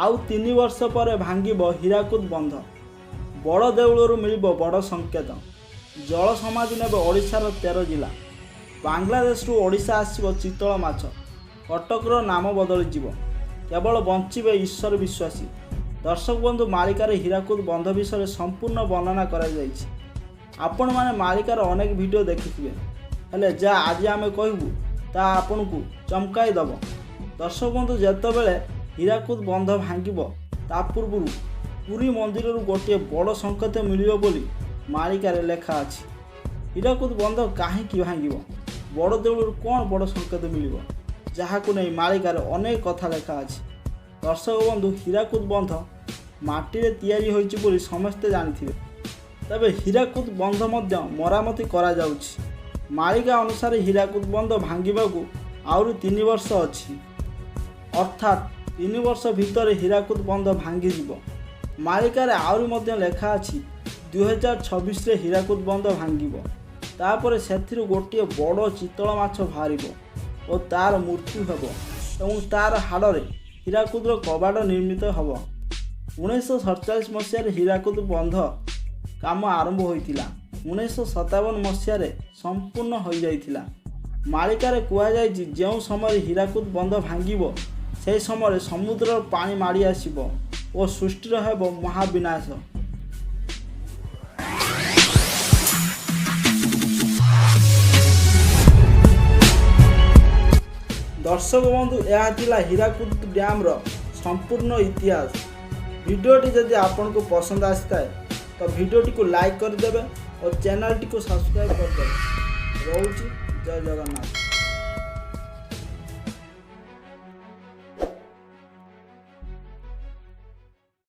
ଆଉ 3 ବର୍ଷ ପରେ ଭାଙ୍ଗିବ ହୀରାକୁଦ ବନ୍ଧ। ବଡ଼ ଦେଉଳରୁ ମିଳିବ ବଡ଼ ସଂକେତ। ଜଳ ସମାଧି ନେବେ ଓଡ଼ିଶାର 13 ଜିଲ୍ଲା। ବାଂଲାଦେଶରୁ ଓଡ଼ିଶା ଆସିବ ଚିତଳ ମାଛ। କଟକର ନାମ ବଦଳିଯିବ, କେବଳ ବଞ୍ଚିବେ ଈଶ୍ୱର ବିଶ୍ୱାସୀ। ଦର୍ଶକ ବନ୍ଧୁ, ମାଳିକାରେ ହୀରାକୁଦ ବନ୍ଧ ବିଷୟରେ ସମ୍ପୂର୍ଣ୍ଣ ବର୍ଣ୍ଣନା କରାଯାଇଛି। ଆପଣମାନେ ମାଳିକାର ଅନେକ ଭିଡ଼ିଓ ଦେଖିଥିବେ, ହେଲେ ଯାହା ଆଜି ଆମେ କହିବୁ, ତାହା ଆପଣଙ୍କୁ ଚମକାଇ ଦେବ। ଦର୍ଶକ ବନ୍ଧୁ, ଯେତେବେଳେ ହୀରାକୁଦ ବନ୍ଧ ଭାଙ୍ଗିବ, ତା ପୂର୍ବରୁ ପୁରୀ ମନ୍ଦିରରୁ ଗୋଟିଏ ବଡ଼ ସଂକେତ ମିଳିବ ବୋଲି ମାଳିକାରେ ଲେଖା ଅଛି। ହୀରାକୁଦ ବନ୍ଧ କାହିଁକି ଭାଙ୍ଗିବ, ବଡ଼ ଦେଉଳରୁ କ'ଣ ବଡ଼ ସଂକେତ ମିଳିବ, ଯାହାକୁ ନେଇ ମାଳିକାରେ ଅନେକ କଥା ଲେଖା ଅଛି। ଦର୍ଶକ ବନ୍ଧୁ, ହୀରାକୁଦ ବନ୍ଧ ମାଟିରେ ତିଆରି ହୋଇଛି ବୋଲି ସମସ୍ତେ ଜାଣିଥିବେ। ତେବେ ହୀରାକୁଦ ବନ୍ଧ ମଧ୍ୟ ମରାମତି କରାଯାଉଛି। ମାଳିକା ଅନୁସାରେ ହୀରାକୁଦ ବନ୍ଧ ଭାଙ୍ଗିବାକୁ ଆହୁରି 3 ବର୍ଷ ଅଛି, ଅର୍ଥାତ୍ 3 ବର୍ଷ ଭିତରେ ହୀରାକୁଦ ବନ୍ଧ ଭାଙ୍ଗିଯିବ। ମାଳିକାରେ ଆହୁରି ମଧ୍ୟ ଲେଖା ଅଛି, 2026ରେ ହୀରାକୁଦ ବନ୍ଧ ଭାଙ୍ଗିବ। ତାପରେ ସେଥିରୁ ଗୋଟିଏ ବଡ଼ ଚିତଳ ମାଛ ବାହାରିବ ଓ ତା'ର ମୃତ୍ୟୁ ହେବ ଏବଂ ତା'ର ହାଡ଼ରେ ହୀରାକୁଦର କବାଟ ନିର୍ମିତ ହେବ। 1947 ମସିହାରେ ହୀରାକୁଦ ବନ୍ଧ କାମ ଆରମ୍ଭ ହୋଇଥିଲା। 1957 ମସିହାରେ ସମ୍ପୂର୍ଣ୍ଣ ହୋଇଯାଇଥିଲା। ମାଳିକାରେ କୁହାଯାଇଛି, ଯେଉଁ ସମୟରେ ହୀରାକୁଦ ବନ୍ଧ ଭାଙ୍ଗିବ, ସେହି ସମୟରେ ସମୁଦ୍ରର ପାଣି ମାଡ଼ି ଆସିବ ଓ ସୃଷ୍ଟିର ହେବ ମହାବିନାଶ। ଦର୍ଶକ ବନ୍ଧୁ, ଏହା ଥିଲା ହୀରାକୁଦ ଡ୍ୟାମ୍ର ସମ୍ପୂର୍ଣ୍ଣ ଇତିହାସ। ଭିଡ଼ିଓଟି ଯଦି ଆପଣଙ୍କୁ ପସନ୍ଦ ଆସିଥାଏ, ତ ଭିଡ଼ିଓଟିକୁ ଲାଇକ୍ କରିଦେବେ ଓ ଚ୍ୟାନେଲଟିକୁ ସବସ୍କ୍ରାଇବ୍ କରିଦେବେ। ରହୁଛି, ଜୟ ଜଗନ୍ନାଥ।